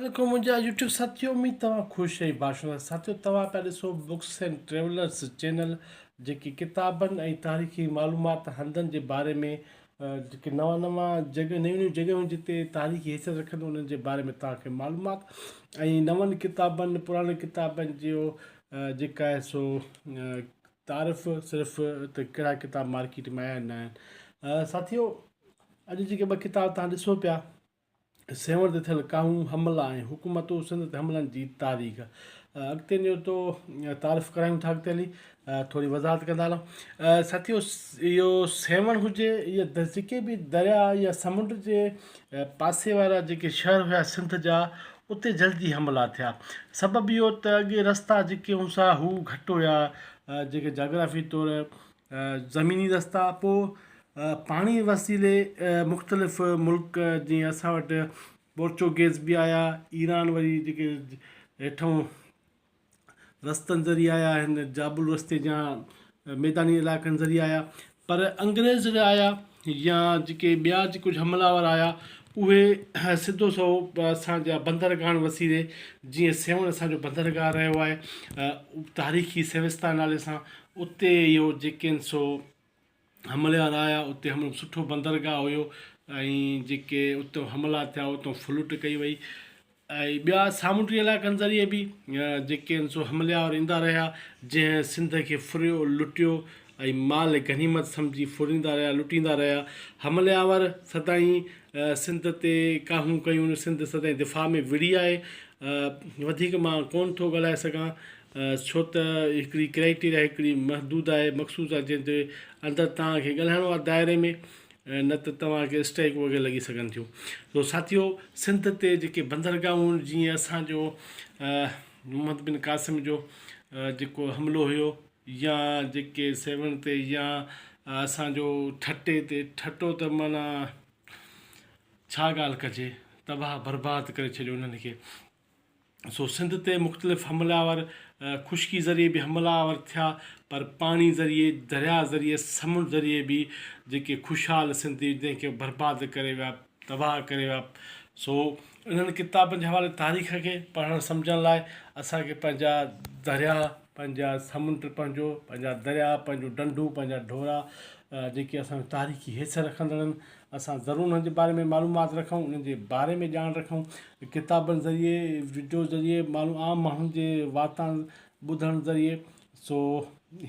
عليڪم منهنجا يوٽيوب ساٿيو اميد توهان خوش ۽ باش هوندا ساٿيو توهان پيا ڏسو بڪس اينڊ ٽريولرس چينل جيڪي ڪتابن ۽ تاريخي معلومات هنڌن جي باري ۾ جيڪي نوان نوان جڳهه نيون نيون جڳهيون جتي تاريخي حيثيت رکن انهن جي باري ۾ توهان کي معلومات ۽ نون ڪتابن پراڻن ڪتابن جو جيڪا آهي سو تعارف صرف ته ڪهڙا ڪتاب مارڪيٽ ۾ آيا آهن نه آيا آهن ساٿيو اڄ جيڪي ٻه ڪتاب توهان ڏسو پيا سيوهڻ تي ٿيل ڪاهون، حملا ۽ حڪومتون، سنڌ تي حملن جي تاريخ. اڳتي جو تو تعارف ڪرايون ٿا اڳتي هلي ٿوري وضاحت ڪندا هلون. ساٿيو اهو سيوهڻ هجي يا جيڪي به درياء يا سمنڊ جي پاسي وارا جيڪي شهر هيا سنڌ جا اتي جلدي حملا ٿيا. سبب اهو ته اڳي رستا جيڪي هونسا هو گهٽ هيا جيڪي جاگرافي طور زميني رستا پوء پاڻي وسيلي مختلف ملڪ جيئن اسان وٽ پورچوگيز به آيا ايران وري جيڪي هيٺون رستن ذريعي آيا آهن جابل رستي جا ميداني علائقن ذريعي آيا پر انگريز جڏهن آيا يا جيڪي ٻيا جي ڪجهه حمله آور آيا اهي سڌو سو اسان جا بندرگاهن وسيلي جيئن سيوهڻ اسان جو بندرگاهه رهيو آهي تاريخي سيوستان نالي سان اتي اهو جيڪي آهن سو حملي وارا آيا اتي حملو سٺو بندرگاهه هيو ۽ جيڪي اتو حملا ٿيا اتو ڦرلٽ ڪئي وئي ۽ ٻيا سامونڊي علائقن ذريعي به جيڪي آهن سو حملي آور ايندا رهيا جنهن سنڌ کي ڦريو لٽيو ۽ مال غنيمت سمجهي ڦريندا رهيا لٽيندا رهيا حملي آور سدائين سنڌ تي ڪاهون ڪيون سنڌ سدائين دفاع ۾ وڙهي آهي وڌيڪ مان ڪون ٿو ڳالهائي سگهان ڇو ته هڪڙي ڪرائيٽيريا هڪڙي محدود آهي مخصوص آهي جنهن جي اندر توهان کي ڳالهائڻو آهي دائري ۾ نه ته توهان کي اسٽرائيڪ وغيره لڳي سگهن ٿيون سو ساٿيو سنڌ تي جيڪي بندرگاهون جيئن اسانجو محمد بن قاسم جو جيڪو حملو هيو يا جيڪي سيوهڻ تي يا اسانجو ٺٽي تي ٺٽو ته معنيٰ ڇا ڳالهه ڪجي تباهه برباد ڪري ڇڏيو انهن کي سو سنڌ تي مختلف حمله آور خشڪي ذريعي به حمله آور ٿيا پر پاڻي ذريعي درياء ذريعي سمنڊ ذريعي به جيڪي خوشحال سنڌي جنهن کي برباد ڪري ويا تباهه ڪري ويا سو انهن ڪتابن جي حوالي تاريخ کي پڙهڻ سمجهڻ لاء اسان کي پنهنجا درياء پنهنجا سمنڊ پنهنجو پنهنجا درياء پنهنجون ڍنڍون پنهنجا ڍورا جيڪي اسان جو تاريخي حيثيت رکندڙ آهن اسان ضرور انهن جي باري ۾ معلومات رکون انهن جي باري ۾ ڄاڻ رکون ڪتابن ذريعي وڊيو ذريعي معلوم عام ماڻهن جي واتان ٻڌڻ ذريعي سو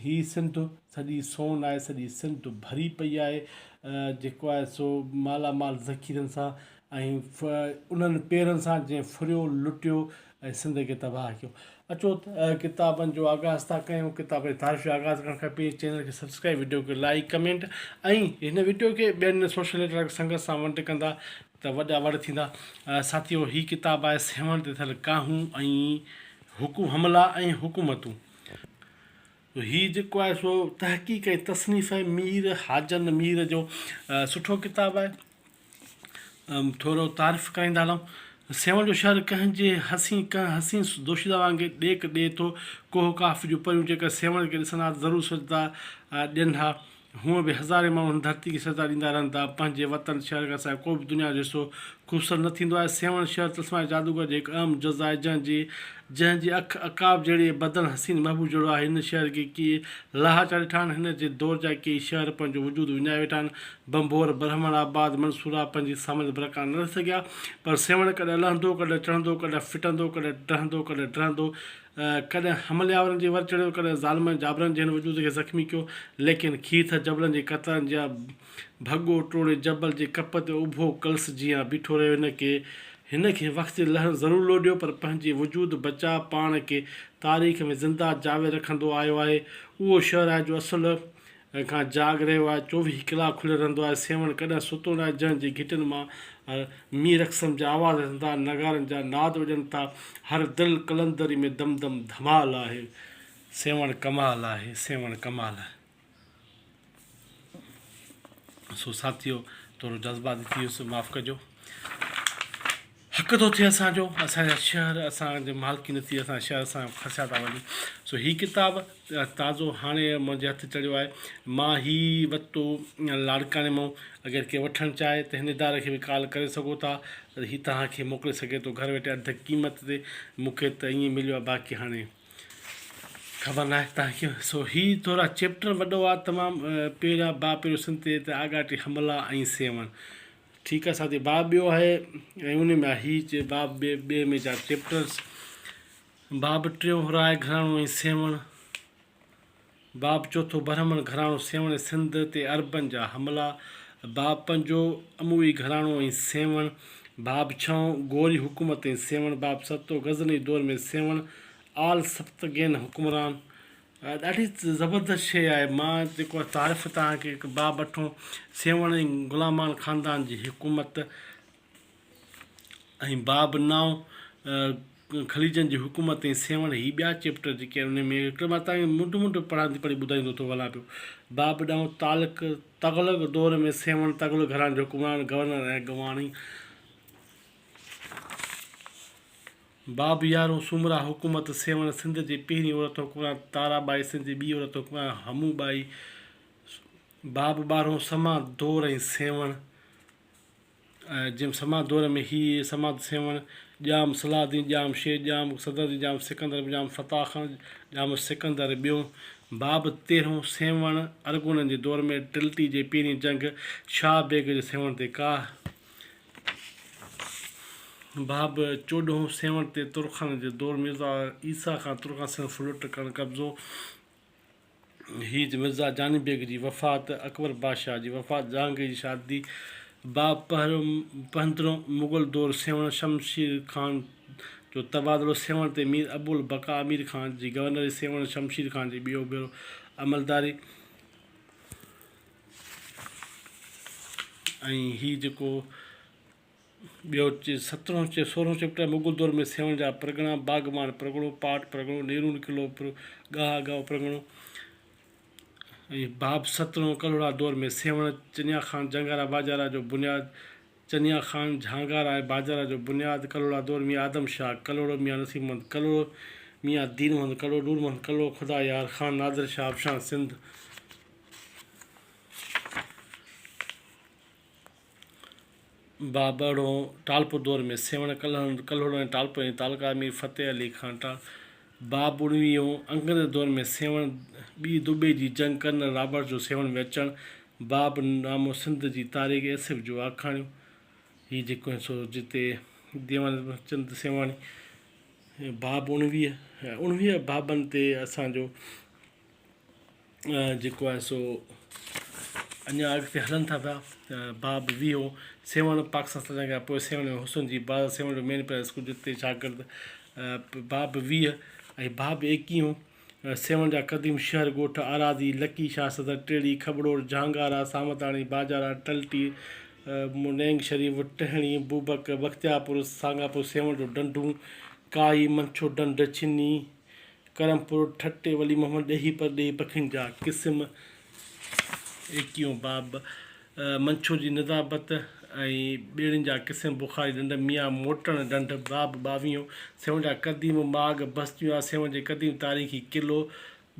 هي سنڌ سڄي سون آهي سڄي سنڌ ڀري پئي آهي جيڪو آهي سو مالا مال ذخيرن سان ۽ انهن پيرن سان جنهن ڦريو لٽيو ۽ سنڌ کي تباهه ڪيو. اچو ته ڪتابن جو آغاز ٿا ڪيون. ڪتاب جي تعارف جو آغاز ڪرڻ کان پهرين چينل کي سبسڪرائب وڊيو کي لائيڪ ڪمينٽ ۽ هن وڊيو کي ٻين سوشل نيٽورڪ سنگت سان ونڊ ڪندا ته وڏا وڙ ٿيندا. ساٿيو هي ڪتاب آهي سيوهڻ تي ٿيل ڪاهون ۽ حڪم حملا ۽ حڪومتون. هي جيڪو آهي سو تحقيق ۽ تصنيف آهي مير حاجن مير جو سٺو ڪتاب آهي. ٿورو تعارف ڪرائيندا هلون. سيوهڻ جو شهر ڪنهن جي حسين ڪنهن حسين دوشيده وانگي ڏيک ڏئي ٿو. ڪوهه قاف جون پريون جيڪر سيوهڻ کي ڏسن ها ته ضرور سجدا ڏين ها. هونء به هزارين ماڻهو هن ڌرتي کي سجدا ڏيندا رهن ٿا. پنهنجي وطن شهر کان سواء ڪو به دنيا جو حصو خوبصورت نه ٿيندو آهي. سيوهڻ شهر طلسمائي جادوگر جو هڪ اهم جز آهي، جنهن جي جنهن جي اک عقاب جهڙي ۽ بدن حسين محبوب جهڙو آهي. هن شهر کي ڪيئي لاها چاڙهي ٺاهن. هن جي دور جا ڪيئي شهر پنهنجو وجود وڃائي ويٺا آهن. ڀنڀور، برهمڻ آباد، منصوره پنهنجي سامت برقرار نه رهي سگهيا، پر سيوهڻ ڪڏهن لهندو، ڪڏهن چڙهندو، ڪڏهن ڦٽندو، ڪڏهن ڊهندو، ڪڏهن ڊهندو، ڪڏهن حملي آورن جي ور چڙهيو، ڪڏهن ظالمن جابرن جي هن وجود کي زخمي ڪيو، ليڪن کيرٿر جبلن جي قطارن جيان ڀڳو ٽوڙي جبل جي ڪپ تي اڀو ڪلس جيان بيٺو رهيو. هن کي هن کي وقت جي لهرن ضرور لوڏيو، پر پنهنجي وجود بچاء پاڻ کي تاريخ ۾ زنده جاويد رکندو آيو آهي. اهو شهر آهي جو اصل کان جاڳ رهيو آهي، چوويهه ڪلاڪ کليل رهندو آهي، سيوهڻ ڪڏهن ستو ناهي، جنهن جي گهٽين مان مينهن رقصم جا آواز اچن ٿا، نغارن جا ناد وڄن ٿا، هر دل قلندري ۾ دم دم ڌمال آهي، سيوهڻ ڪمال آهي، سيوهڻ ڪمال آهي. سو ساٿيو ٿورو جذباتي ٿي ويس معاف ڪجو. حق ٿو ٿئي اسان جو اسان جا شهر اسان جي مالڪي نه ٿي اسان شهر اسان کسيا ٿا وڃن سو هي ڪتاب تازو هاڻي منهنجي هٿ چڙهيو آهي مان هي ورتو لاڙڪاڻي مان اگر ڪي وٺڻ چاهي ته هن اداري کي به ڪال ڪري سگهو ٿا. ته هي توهان کي موڪلي سگهي ٿو گهر ويٺي اڌ قيمت تي مون کي ته ائين مليو آهي باقي هاڻي خبر ناهي توهان کي سو هي ٿورا چيپٽر وڏو آهي تمام پهريان باب پهريون سنڌ تي ته آڳاٽي حملا ۽ سيوهڻ ٺيڪ آهي ساٿي باب ٻيو آهي ۽ ان ۾ هي باب ٻئي ٻئي ۾ جا چيپٽرس باب ٽيون راء گهراڻو ۽ سيوهڻ باب چوٿون برهمڻ گهراڻو سيوهڻ ۽ سنڌ تي عربن جا حملا، باب پنجون اموي گهراڻو ۽ سيوهڻ، باب ڇهون غوري حڪومت ۽ سيوهڻ، باب ستون غزنوي دور ۾ سيوهڻ، آل سبتگين حڪمران. ڏاڍي زبردست شيء آهي. مان جيڪو تعارف توهان کي هڪ باب اٺون سيوهڻ ۽ غلامان خاندان جي حڪومت ۽ باب نائون خليجن جي حڪومت ۽ سيوهڻ هي ٻيا چيپٽر جيڪي آهن انهن ۾ هڪڙو مان توهان کي منڍ منڍ پڙهان ٿي پڙهي ٻڌائيندو ٿو هلان پيو. باب ڏهون تعلق تغلق دور ۾ سيوهڻ تغلق گهراڻي جو حڪمران، گورنر ۽ اڳواڻي. باب يارهون سومرا حڪومت سيوهڻ سنڌ جي پهرين عورت حڪمران تارا ٻائي سنڌ جي ٻي عورت حڪمران همون ٻائي. باب ٻارهون سما دور ۽ سيوهڻ. جنهن سما دور ۾ هي سما سيوهڻ، ڄام صلاح الدين، ڄام شير، ڄام صدرالدين، ڄام سڪندر، ڄام فتح خان، ڄام سڪندر ٻيون، باب تيرهون، سيوهڻ، ارغونن جي دور ۾ ٽلٽي جي پهرين جنگ، شاهه بيگ جي سيوهڻ تي ڪاهه، باب چوڏهون، سيوهڻ تي ترخانن جي دور، مرزا عيسيٰ خان ترخان سيوهڻ ڦرلٽ ڪرڻ قبضو. هيج مرزا جاني بيگ جي وفات، اڪبر بادشاهه جي وفات، جهانگير جي شادي، باب پندرهون، مغل دور، سيوهڻ، شمشير خان جو تبادلو، سيوهڻ تي مير ابوالبقا امير خان جي گورنري، سيوهڻ، شمشير خان جي ٻيو ڀيرو عملداري ۽ هي جيڪو ٻيو سترهون سورهون چيپٽر مغل دور ۾ سيوهڻ جا پرڳڻا، باغبان پرڳڻو، پاٽ پرڳڻو، نيرون قلعو، ڳاها ڳاهو پرڳڻو ۽ باب سترهون ڪلهوڙا دور ۾ سيوهڻ، چنيا خان جهانگارا باجارا جو بنياد، چنيا خان جهانگارا ۽ باجارا جو بنياد، ڪلهوڙا دور ميان آدم شاهه ڪلهوڙو، ميان نصير محمد ڪلهوڙو، ميان دين محمد ڪلهوڙو، نور محمد ڪلهوڙو، خدا يار خان، نادر شاهه افشان سنڌ. بابڙو، ٽالپر دور ۾ سيوهڻ، ڪلهوڙن ۽ ٽالپرن جي تعلقه مير فتح علي خان ٽالپر، باب اڻويهون، انگريز دور ۾ سيوهڻ، ٻي دٻي جي جنگ، ڪرنل رابرٽس جو سيوهڻ ۾ اچڻ، باب نامو سنڌ جي تاريخ، ايس ايف جون آکاڻيون، هي جيڪو آهن سو جتي ديوان چند سيوهاڻي، باب اڻويهه، اڻويهه بابن تي اسان جو جيڪو آهي سو اڃا اڳتي هلن ٿا پيا باب ويهون سيوهڻ پاڪستان سان کان پوء سيوهڻ ۾ حسن جي باز سيوهڻ جو مين پرائمري اسڪول جتي شاگرد باب 20 ۽ باب ايڪيهون سيوهڻ جا قديم شهر ڳوٺ آراضي لڪي شاهه صدر ٽيڙي کٻڙوڙ جهانگارا سامتاڻي باجارا ٽلٽي نينگ شريف ٽهڻي بوبڪ بختيارپور سانگاپور سيوهڻ جو ڍنڍون ڪائي منڇو ڍنڍ ڇني ڪرمپور، ٺٽي، ولي محمد، ڏيهي پرڏيهي پکين جا قسم، ايڪيهون باب، منڇور جي نزابت ۽ ٻيڙين جا قسم، بخاري ڍنڍ، ميان موٽڻ ڍنڍ، باب ٻاويهون، سيوهڻ جا قديم ماڳ، بستيون يا سيوهڻ جي قديم تاريخي قلعو،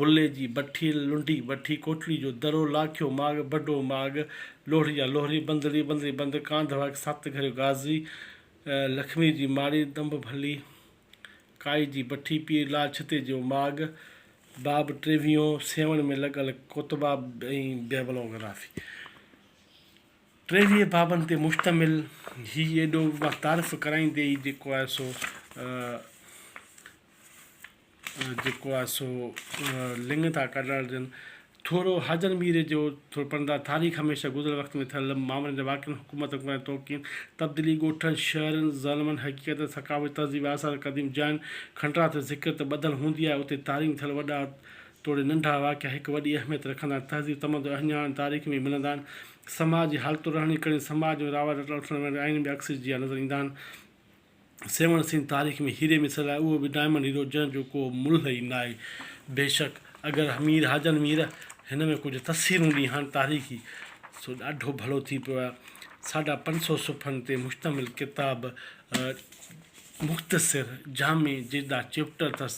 بلي جي بٺي، لنڊي بٺي، ڪوٽڙي جو درو، لاکيو ماڳ، بڊو ماڳ، لوهڙي يا لوهري، بندڙي، بندڙي بند، ڪانڌ واڪ، ست گهريو غازي، لکمير جي ماڙي، دنب ڀلي. ڪائي جي بٺي پير لال ڇتي جو ماڳ، باب ٽيويهون، سيوهڻ ۾ لڳل ڪتبا ۽ بيبلوگرافي. 23 بابن تي مشتمل هي ايڏو مان تعارف ڪرائيندي ئي جيڪو آهي سو جيڪو آهي سو لڱ ٿا ڪڍرائجن. ٿورو حاجن مير جو ٿورو پڙهندا. تاريخ هميشه گذريل وقت ۾ ٿيل مامرن جا واقعن، حڪومت حڪمرانن جي توقين، تبديلي، ڳوٺن، شهرن، ظلمن، حقيقتن، ثقافتي تهذيب، آثار قديم، جاين، کنڊرات تي ذڪر ته ٻڌل هوندي آهي. اتي تاريخ ۾ ٿيل وڏا توڙي ننڍا واقعا هڪ وڏي اهميت رکندا آهن. تهذيب، تمدن اهڃاڻ تاريخ ۾ ئي ملندا آهن. سماج جي حالتون، رهڻي ڪرڻي، سماج ۾ رواج، اٿڻ ويهڻ جا آئيني به عڪس جيان نظر ايندا آهن. سيوهڻ سنڌ تاريخ ۾ هيري مثل آهي، اهو به ڊائمنڊ هيرو جنهن جو ڪو ملهه ئي ناهي. بيشڪ اگر مير حاجن مير هن ۾ ڪجهه تصويرون ڏين هان تاريخي سو ڏاڍو ڀلو ٿي پيو آهي. ساڍا 500 صفحن تي مشتمل ڪتاب مختصر جامع جيڏا چيپٽر اٿس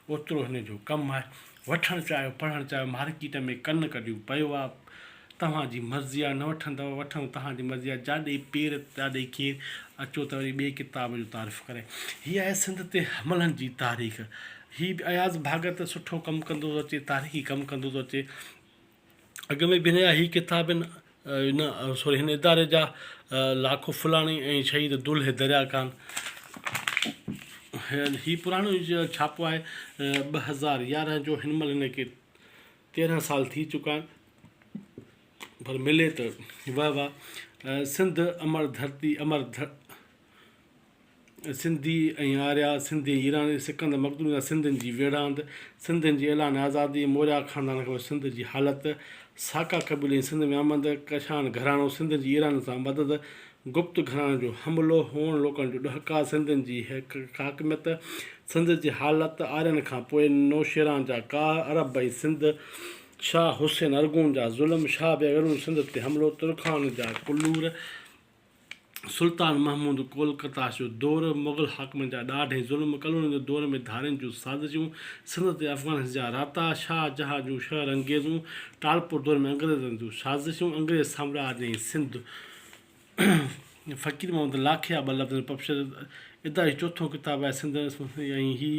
اوترو هن جو ڪم آهي. وٺڻ چاهيو پڙهڻ چاهيو مارڪيٽ ۾ ڪن ڪڍيون پيو آهي. توهان جي مرضي آ نه وٺندؤ وٺندؤ توهان جي مرضي آ جاڏي پير تاڏي کير اچو ته وري ٻئي ڪتاب جو تعارف ڪري هي آهي سنڌ تي حملن جي تاريخ هي به اياز ڀاڳت سٺو ڪم ڪندو ٿو اچي تاريخي ڪم ڪندو ٿو اچي اڳ ۾ به هن جا هي ڪتاب آهن نه سوري هن اداري جا لاکو ڦلاڻي ۽ شهيد دولهه دريا خان هي پراڻو ڇاپو آهي 2011 جو هن مهل هن کي 13 سال ٿي چڪا آهن پر ملي ته واه واه سنڌ امر ڌرتي امر سنڌي ۽ آريا سنڌي ۽ ايراني سڪندر مقدوني سان سنڌين جي ويڙهاند سنڌين جي اعلان آزادي موريا خاندان کان پوء سنڌ جي حالت ساڪا قبيلي ۽ سنڌ ۾ آمد ڪشان گهراڻو سنڌين جي ايران سان مدد گپت گهراڻي جو حملو، هوڻ لوڪن جو ڏهڪاء، سنڌين جي حاڪميت، سنڌ جي حالت، آرين کان پوء نوشيران جا ڪاهه، عرب ۽ سنڌ، شاهه حسين ارغون جا ظلم، شاهه بيگ ارغون جو سنڌ تي حملو، ترخان جا ڪلور، سلطان محمود ڪولڪتاش جو دور، مغل حاڪمن جا ڏاڍ ۽ ظلم، ڪلهوڙن جي دور ۾ ڌارين جون سازشون، سنڌ تي افغانن جا راتا، شاهه جهان جون شهر انگيزون، ٽالپور دور ۾ انگريزن جون سازشون، انگريز سامراج ۽ سنڌ. فقير محمد لاکيا ٻه لفظن پبشر اداري جو چوٿون ڪتاب آهي سنڌ ۽ هي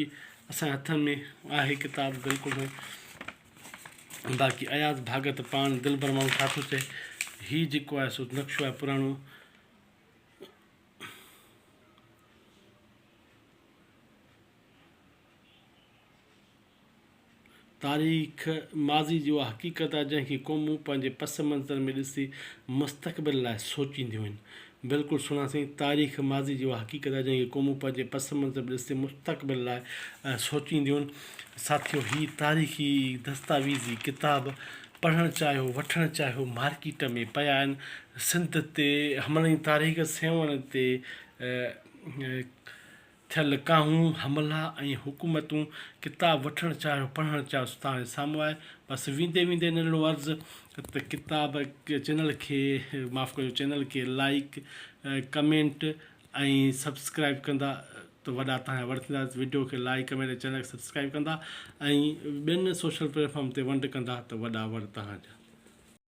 اسان جي هٿن ۾ آهي ڪتاب بلڪل سائين باقي اياز ڀاڳت پاڻ دلبر ماڻهو ڇا ٿو چئي هي جيڪو آهي سو نقشو آهي پراڻو تاريخ ماضي جي اها حقيقت آهي جنهن کي قومون پنهنجي پس منظر ۾ ڏسي مستقبل لاء سوچينديون آهن. بلڪل سهڻا سائين تاريخ ماضي جي اها حقيقت آهي جنهن کي قومون پنهنجي پس منظر ۾ ڏسي مستقبل لاء سوچينديون آهن. ساٿيو هي تاريخي دستاويزي ڪتاب پڙهڻ چاهيو وٺڻ چاهيو مارڪيٽ ۾ پيا آهن. سنڌ تي حملن جي تاريخ سيوهڻ تي ٿيل ڪاهون، حملا ۽ حڪومتون، ڪتاب وٺڻ چاهيو پڙهڻ چاهيو سو توهان جي سامهون آهي. بس ويندي ويندي ننڍڙو عرض ته ڪتاب چينل کي معاف ڪجو چينل کي لائيڪ ڪمينٽ ۽ سبسڪرائيب ڪندا ته وڏا توهان جا وڙ ٿيندا وڊيو کي لائيڪ ڪمينٽ ۽ چينل کي سبسڪرائيب ڪندا ۽ ٻين سوشل پليٽ فارم تي ونڊ ڪندا ته وڏا وڙ توهان جا.